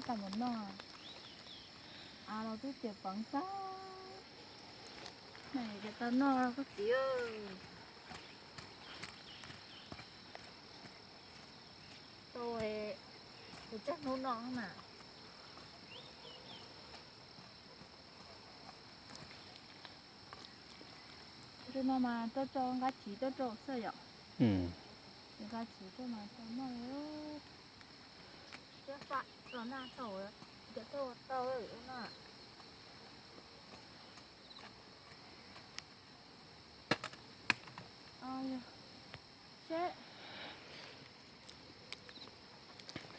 Tau mus noj, av los twb tias peev tag, tau noj koj txiv. Tau, tus tsaj hnub no mas. Tus no mas tuaj rau nqab tsiv tuaj rau xwb yom. Nqab tsiv tuaj mas tau noj. Thiab fam los nag thaum cov tuaj ua tau na.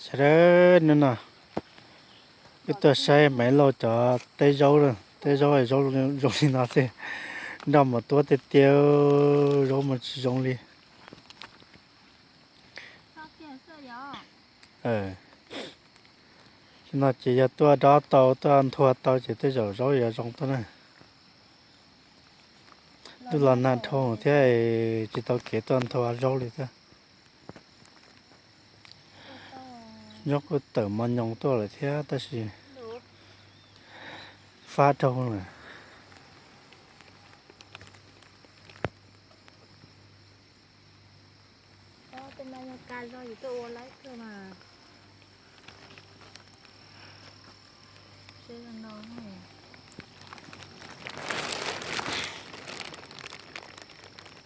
Sawv daws, hnub no wb tuaj saib Maiv Lauj cov teb zaub, teb zaub zoo li no xwb, nroj mus tuab tiag tiag, zaub mas tsis zoo li. Nim no ces yog tuaj dob tau tuaj nthua tau ces tej zaum zaub yuav zoo tuaj na. Ntuj los nag dhau thiab, tsis tau kev tuaj nthua zaub li thiab. Zaub kuj tawm mos nyoos tuaj lawm thiab tab sis fab dhau lawm. Tej no yog ka zog yus tuaj ua laib kawg mas.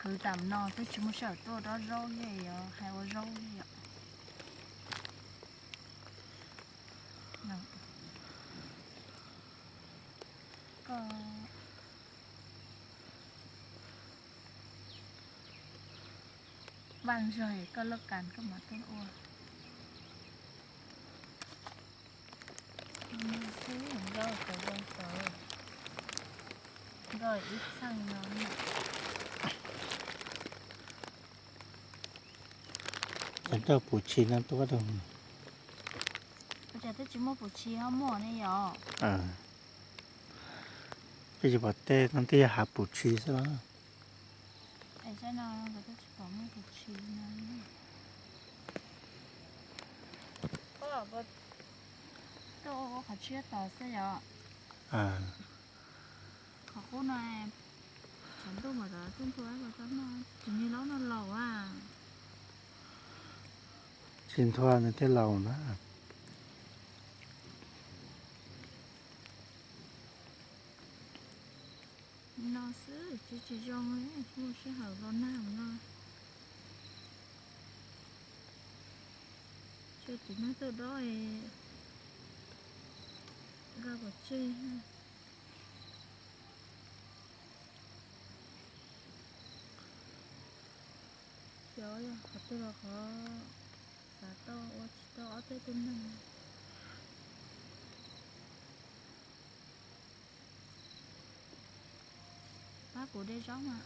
Kwv tam no twb tsis muaj sij hawm tuaj dob zaub li, hais ua zaub li yom. Vaj zog koj lub kas koj mam tuaj ua. Xwb nkauj tau zoo tau, nkauj ib txheej no. Ces nroj puv tshis no tuaj rau. Ua cas twb tsis muaj puv tshis ho muaj ne yom? Peb yuav pom tej no twb yog hav puv tshis xwb los. Es saib no nkawd twb tsis pom muaj puv tshis no. Tuaj ua qhov tshiab tos xwb yom. Qhov qub no, qhov ntuj mas tau ntua tau noj, tsis niag laub no laus a. Tsis nthua nws thiaj laus na. No xwb tsis tsis zoo, muaj sij hawm los nag no. Tsam tsis nag tuaj dob, nqa pov tseg. Xyov yog qhov twg los qhov xav tau ua tsis tau ob peb tug neeg. Pab kuv de zaub mas.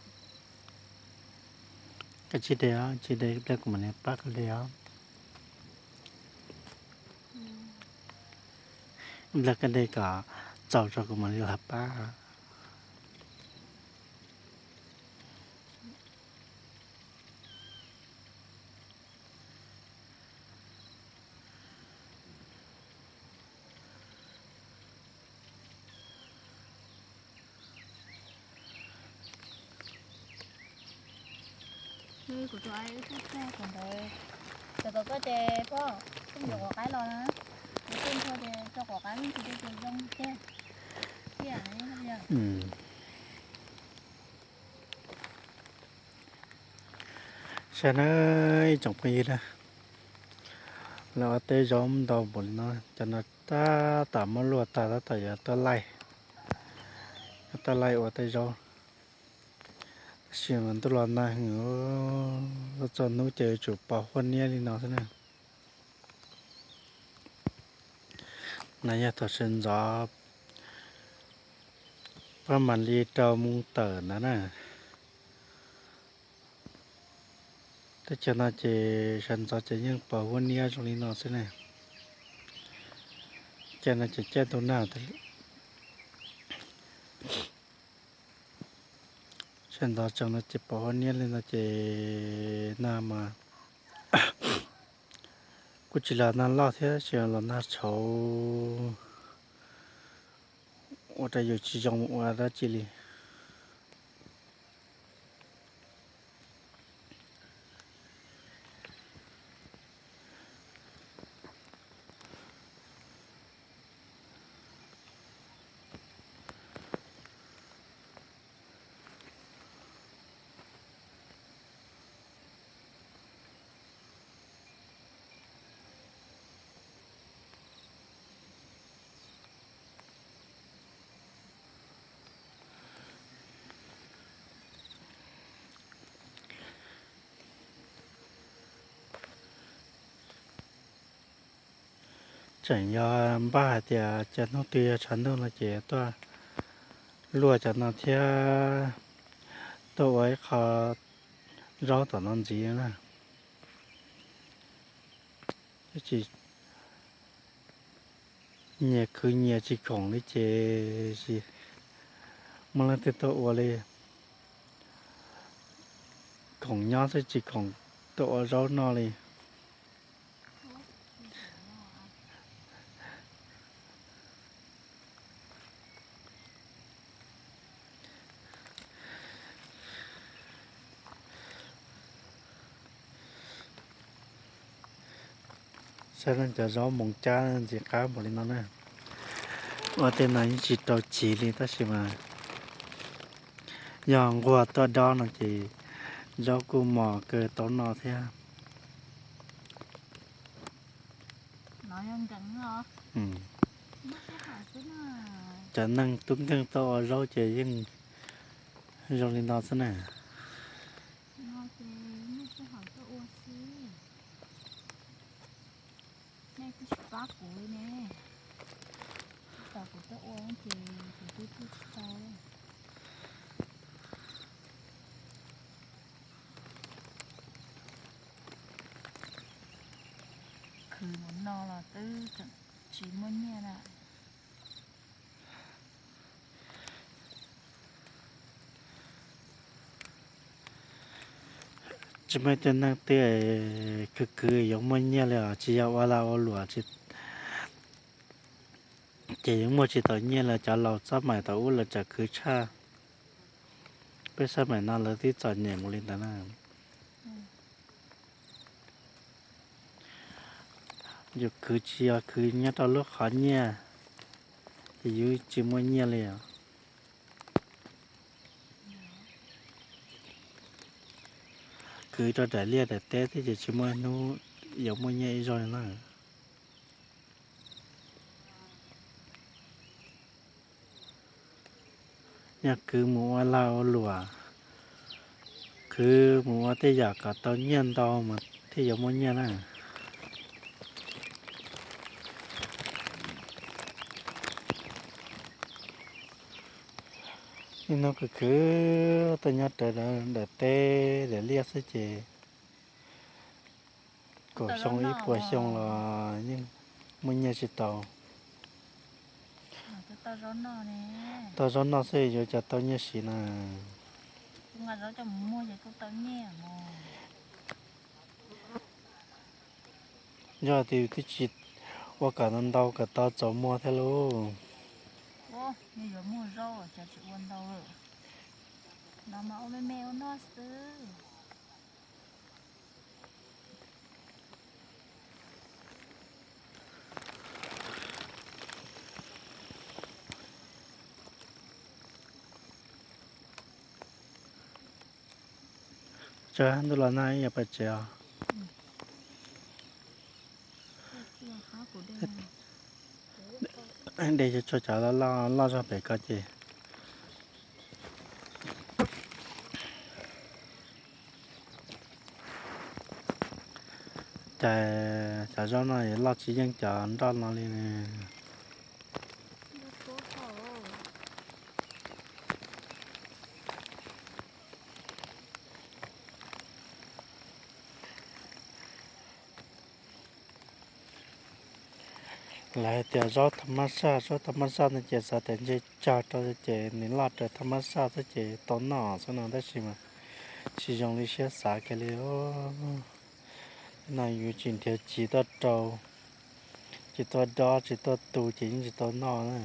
Koj tsis de os, tsis de ib pliag kuv mam li pab koj de os. Ib pliag koj de kom txaus tso kuv mam li los pab. Kuv tus ai wb tuaj txog thaum ntawd, txog tau koj ces pog, koj yuav quav qaib los na, kuv tuaj nthua ces tso quav qaib ib ntsis ces zoo tiag. Tiag. Saib na ib tsoom phooj ywg na, lawv ua teb zaub ntau npaum li no, cov no tab tom muab luaj tag tab tom yuav tuaj laij, yuav tuaj laij ua teb zaub. Tab sis mas ntuj los nag heev, txog hnub ces yuav tsum pos huab niab li no xwb na. No yog thaum sawv ntxov pab mam li rau moo tawm ntawd na. Teb chaws no ces sawv ntxov ces yeej pos huab niab zoo li no xwb na. Caij no ces caij ntuj nag. Sawv ntxov tseem no ces pos huab niab li no ces nag mas Kuj tsis los nag loj thiab, tsis los nag tshauv ua rau yus tsis zoo mus ua dab tsi li. Tseem yog npaj hais tias cas hnub twg yog tshav ntuj no ces tuaj luaj cov no thiab tuaj ua ib qho zaub tom no ntxiv na. Nyias khwv nyias tsis khoom li ces tsis muaj leej twg tuaj ua li. Khoom nyob xwb tsis khoom tuaj ua zaub noj li. Saib leej cov zaub moos cab ntxim qab npaum li no na. Ua tej no yeej tsis rau chiv li tab sis mas yog nquag tuaj dob no ces zaub kuj mos kawg tau noj thiab. Cov neeg tub nkeeg tuaj ua zaub ces yeej zoo li no xwb na. Nej twb tsis pab kuv li ne. Tau kuv tuaj ua ces kuv twb tuaj tsis tau. Khwv mus no los twb tseem tsis muaj nyiaj na. Tsis muaj ib tug neeg twg khwv khwv yuav muaj nyiaj li os, tsis yog ua lag ua luam ces yuav muaj tsis tau nyiaj li. Cov laus xab maim thaum ub lawv tseem khwv tshaj, peb xab maim no lawv twb txom nyem mus li ntawd na. Yus khwv tsis yog khwv nyob rau lub qhov nyiaj, ces yus tsis muaj nyiaj li os. Khwv rau daim liaj daim teb thiab ces tsis muaj hnub yuav muaj nyiaj ib zaug li na. Yog khwv mus ua lag ua luam, khwv mus ua tej yam kom tau nyiaj ntau mas thiaj yuav muaj nyiaj na. Ib hnub khwv khwv tuaj nyob rawv daim teb daim liaj xwb ces kaum xyoo ib puas xyoo los yeej muaj nyiaj tsis tau. Tau zaub noj xwb yuav cas tau nyiaj siv na. Yog tias twb tsis ua kom ntau kom tau txaus muag thiab lauj. Tsawg ntuj los nag ib yam pais tsev os. De cov tshuaj cov loj zog pem ko ces. Cas cov zaub no loj tsis yeej cov nroj no li. Lawv hais tias zaub tham mab saj, zaub tham mab saj no ces xav tias ntshe tsag rau ces nws loj raws tham mab saj xwb ces tau noj xwb no tab sis mas tsis zoo li siab xav kiag li. No yus tsis nrhiav chiv tuaj rau, tsis tuaj dob tsis tuaj tu ces yeej tsis tau noj na.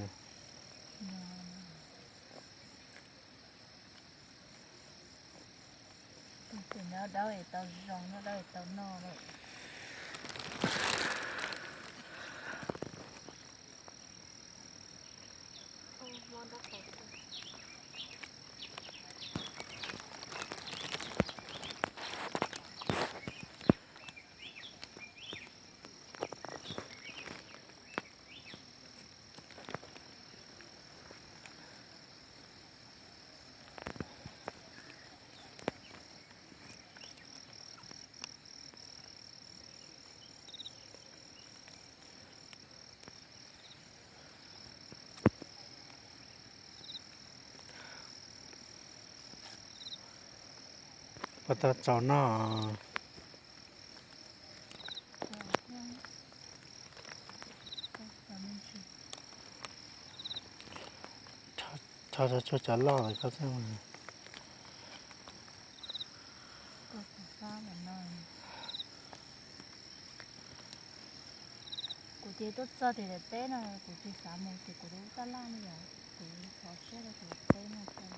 Tus nyob dawb es tau zoo, nyob dawb es tau noj lawm. Puas tau txaus noj? Rho rau tshuaj cov loj lawm koj xwb mas. Kuv ces tuaj txog tim daim teb no kuv tsis xav mus ces kuv rau lub taj laj no yom, kuv thov siab rau tim daim teb no.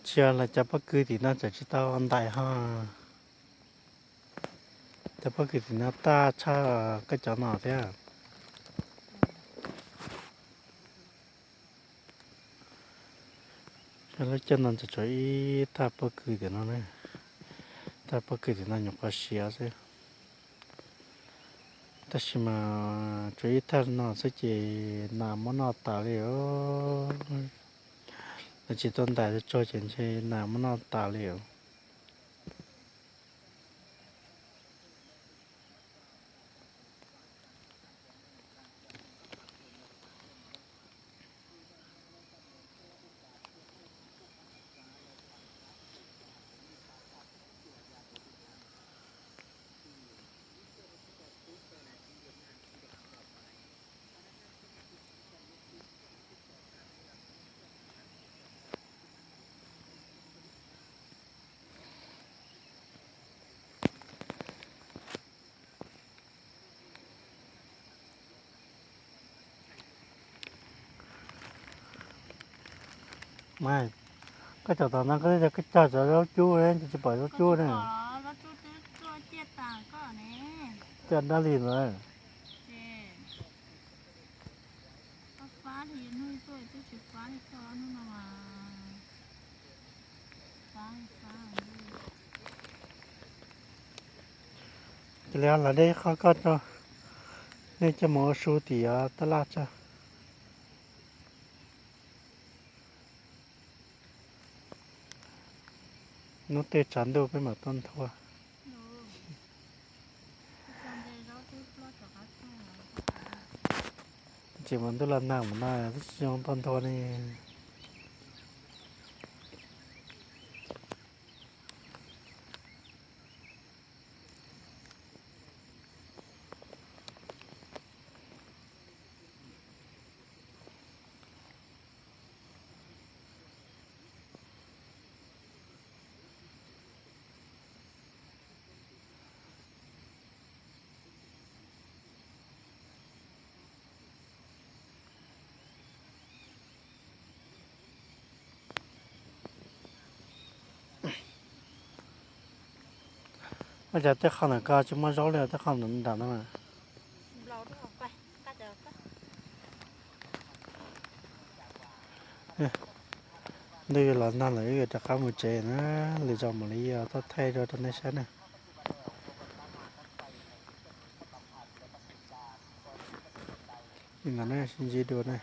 Tsis yog los cov pob kws tim no txawm tsis tau ntais ho. Cov pob kws tim no taj tshaj koj cov no thiab. Lub caij no tseem tshuav ib tag pob kws tim no ne. Tag pob kws tim no nyuam qhuav siav xwb. Tab sis mas tshuav ib tag no xwb ces nas muab noj tas li os. Lawv tsis tau ntais tsuag ces ntshe nas muab noj tas li os. Mas, koj cov tom no koj cog cov zaub cub ne, tsis pom zaub cub ne. Cog dab li ntawd. Ces li los dej qho koj tso, nej coj mus ua su tim tab laj tso. Hnub twg tshav ntuj peb mam tuaj nthua. Tseem mas ntuj los nag mus no twb tsis zoo tuaj nthua ne. Ua cas tej qho ntawm ko tsis muaj zaub li, tej qho ntawm no na. Ntuj yuav los nag lawm, wb yuav rov qab mus tsev na, lwm zaus mam li thaij rau rau nej saib na. Li ntawd ne, sib ntsib dua ne.